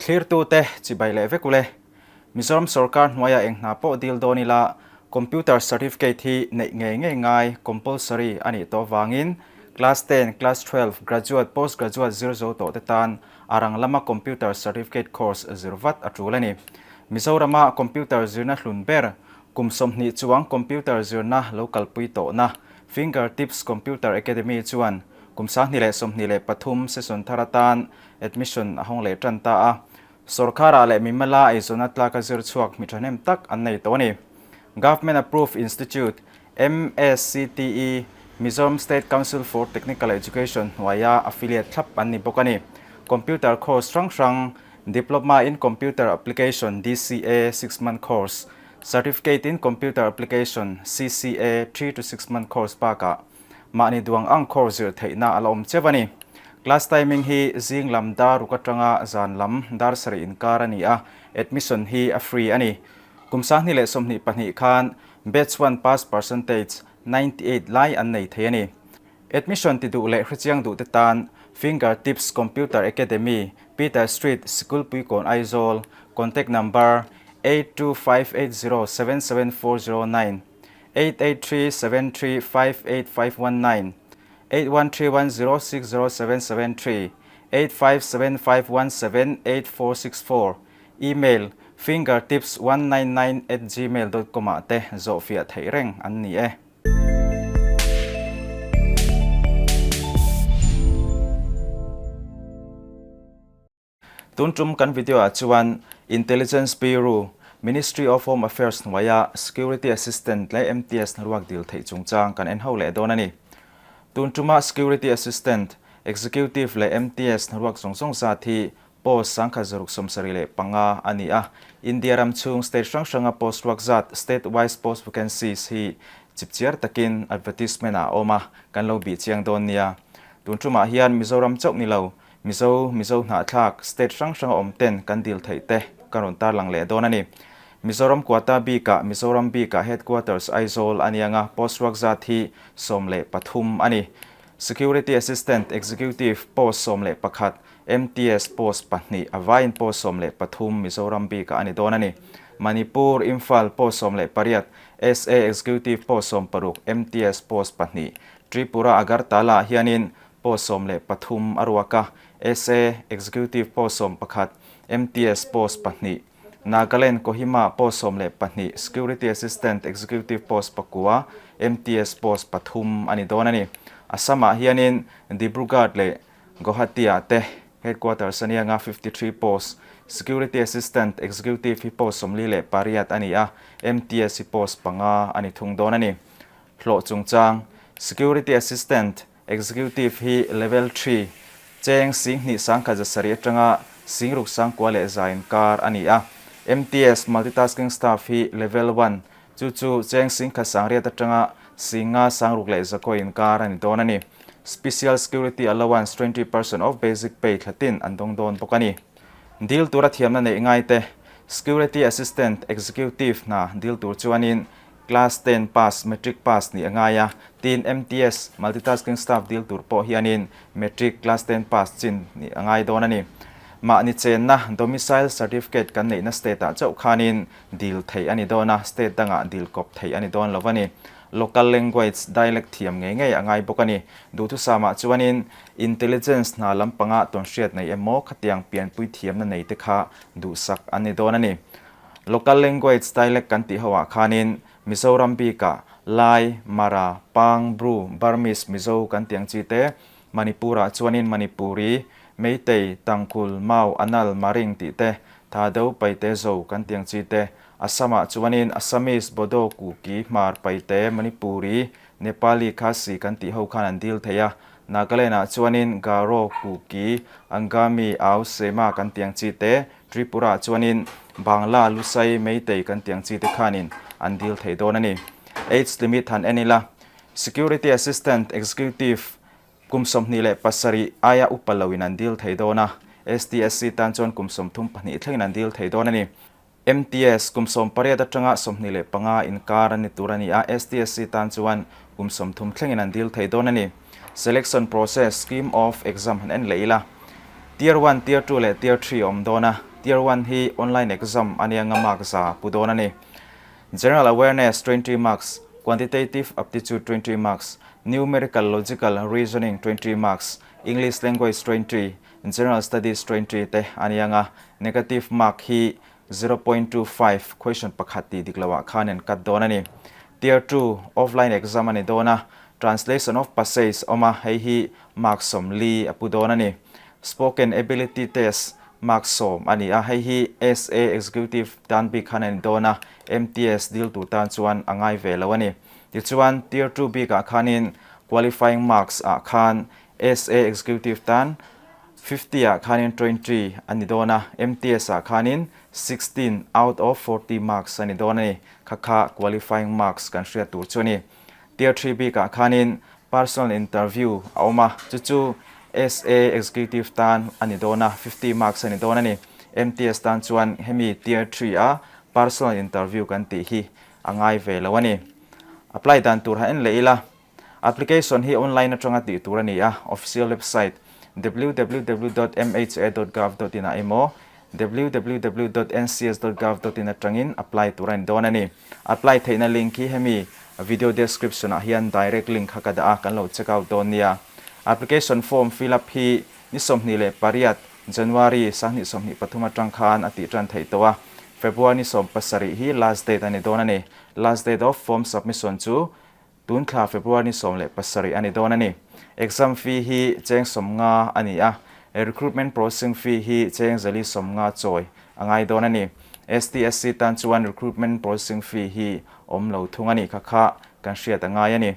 Thlirtute chibai leh vek ule. Mizoram sorkar hnuaiah eng hna pawh dil dawn ila Computer Certificate hi neih ngei ngei ngai, compulsory, a nih tawh vangin Class ten, Class 12, Graduate, Post Graduate zir zo tawh te tan a rang lama Computer Certificate course zir vat a tul a ni. Mizorama Computer zirna hlun ber, kum 20 chuang Computer zirna lo kalpui tawhna Finger Tips Computer Academy chuan kum 2023 session thar atan Admission a hawng leh tan ta a, sorkarah leh mimala eizawnna tlaka zir chhuak mi thahnem tak an nei tawh a ni. Government Approved Institute, MSCTE, Mizoram State Council for Technical Education hnuaia affiliate thlap an ni bawk a ni. Computer course hrang hrang, Diploma in Computer Application, DCA, 6 month course, Certificate in Computer Application, CCA, 3 to 6 month course bakah Mahni duang ang course zir theihna a la awm cheu a ni. Class timing hi zing lam dar ruk atanga zan lam dar sarih inkar a ni a, admission hi a free a ni. Kum 2022 khan batch one pass percentage 98 lai an nei thei a ni. Admission ti duh leh hrechiang duh te tan Finger Tips Computer Academy, Peter Street, Sikulpuikawn Aizawl, contact number 8258077409. 8837358519, 8131060773, 8575178464, email fingertips199@gmail.com ah te zawhfiah theih reng an ni e. Tun tum kan video ah chuan Intelligence Bureau, Ministry of Home Affairs hnuaia Security Assistant leh MTS hnaruak dil theih chungchang kan en ho leh dawn a ni. Tun tuma Security Assistant, Executive leh MTS hnaruak zawng zawng zat hi post 1675 a ni a. India ram chhung state hrang hranga post ruak zat, state wise post vacancies, hi chipchiar takin advertisement ah a awm a, kan lo bih chiang dawn nia. Tun tumah hian Mizoram chauh ni lo, Mizo, Mizo hnahthlak, state hrang hranga awm ten kan dil theih te kan rawn tarlang leh dawn a ni. Mizoram quota bikah Mizoram bikah headquarters Aizawl a ni anga post ruak zat hi 13 a ni. Security Assistant, Executive, post 11, MTS post pahnih a vaiin post 13 Mizoram bikah a ni dawn a ni. Manipur, Imphal post 18, SA Executive post 16, MTS post pahnih, Tripura, Agartala ah hianin Post 13 a ruak a, SA Executive Post 11, MTS Post pahnih, Nagaland Kohima Post 12, Security Assistant Executive Post pakua, MTS Post pathum a ni dawn a ni. Assam-ah hianin Dibrugarh leh Guwahati-ah te Headquarters a nia nga 53 Post, Security Assistant Executive hi Post 48 a ni a, MTS hi Post panga a ni thung dawn a ni. Hlawh chungchang, Security Assistant Executive hi Level Three, cheng 2107 atanga 61,100 inkar a ni a. MTS, Multitasking Staff, hi Level One, chu chu cheng 1800 atanga 5600 inkar a ni dawn a ni. Special Security Allowance 20% of Basic Pay thlatin an dawng dawn bawk a ni. Dil tura thiamna neih ngaite, Security Assistant Executive hna dil tur chuanin Class ten pass, Matric pass nih a ngai a, tin MTS, Multitasking Staff, dil tur pawh hianin Matric Class ten pass chin nih a ngai dawn a ni. Mahni chenna, Domicile Certificate, kan neihna state ah chauh khanin dil theih a ni dawn a, state dangah dil kawp theih a ni dawn lo a ni. Local language, dialect, thiam ngei ngei a ngai bawk a ni. Duhthusamah chuanin Intelligence hna lampanga tawnhriat nei emaw khatiang pianpui thiamna nei te kha duhsak an ni dawn a ni. Local language dialect kan tih ho ah khanin Mizoram bikah Lai, Mara, Pang, Bru, Burmese, Mizo kan tih ang chi te, Manipur ah chuanin Manipuri, Meitei, Tangkhul, Mau, Anal, Maring tih te, Thado, Paite, Zo kan tih ang chi te, Assam ah chuanin Assamese, Bodo, Kuki, Hmar, Paite, Manipuri, Nepali, Khasi kan tih ho khan an deal thei a, Nagaland ah chuanin Garo, Kuki, Angami, Ao, Sema kan tih ang chi te, Tripura chuanin Bangla, Lusai, Meitei kan tih ang chi te khanin an deal thei dawn a ni. Age limit han en ila, Security Assistant Executive kum 27 aia upa loin an deal thei dawn a, STSC tan chuan kum 34 thlengin an deal thei dawn a ni. MTS, kum 18 atanga 25 inkar a ni tur a ni a, STSC tan chuan kum 30 thlengin an dil thei dawn a ni. Selection process, scheme of exam han en leh ila. Tier one, Tier two leh Tier three a awm dawn a. Tier one hi online exam a nia nga mark 100 pu dawn a ni. General Awareness 20 marks, Quantitative Aptitude 20 marks, Numerical Logical Reasoning 20 marks, English Language 20, General Studies 20 te a nia nga negative mark hi 0.25 question pakhat tih dik loah khan an cut dawn a ni. Tier 2, Offline exam a ni dawn a, Translation of Passage awm a, hei hi mark 40 a pu dawn a ni. Spoken Ability Test mark 10 a ni a, hei hi SA Executive tan bik khan a ni dawn a, MTS dil tur tan chuan a ngai ve lo a ni. Tichuan, Tier 2 bikah khanin Qualifying Marks ah khan SA Executive tan 50 ah khanin 20 a ni dawn a, MTS ah khanin 16 out of 40 marks a ni dawn a ni. Kha kha qualifying marks kan hriat tur chu a ni. Tier 3 bikah khanin personal interview a awm a, chu chu SA Executive tan a ni dawn a, 50 marks a ni dawn a ni. MTS tan chuan hemi Tier 3 a personal interview kan tih hi a ngai ve lo a ni. Apply dan tur ha en leh ila. Application hi online atanga tih tur a ni a, official website www dot mha dot gov dot in ah emaw www dot ncs dot gov dot in atangin apply tur a ni dawn a ni. Apply theihna link hi hemi video description ah hian direct link kha ka dah a, kan lo check out dawn nia. Application form fill up hi ni 28 January 2023 atang khan a tih tan theih tawh a, February ni 17 hi last date a ni dawn a ni. Last date of form submission chu Tun thla February ni 17 a ni dawn a ni. Exam fee hi cheng 50 a ni a, recruitment processing fee hi cheng 450 chawi a ngai dawn a ni. STSC tan chuan recruitment processing fee hi awm lo thung a ni kha kha kan hriat a ngai a ni.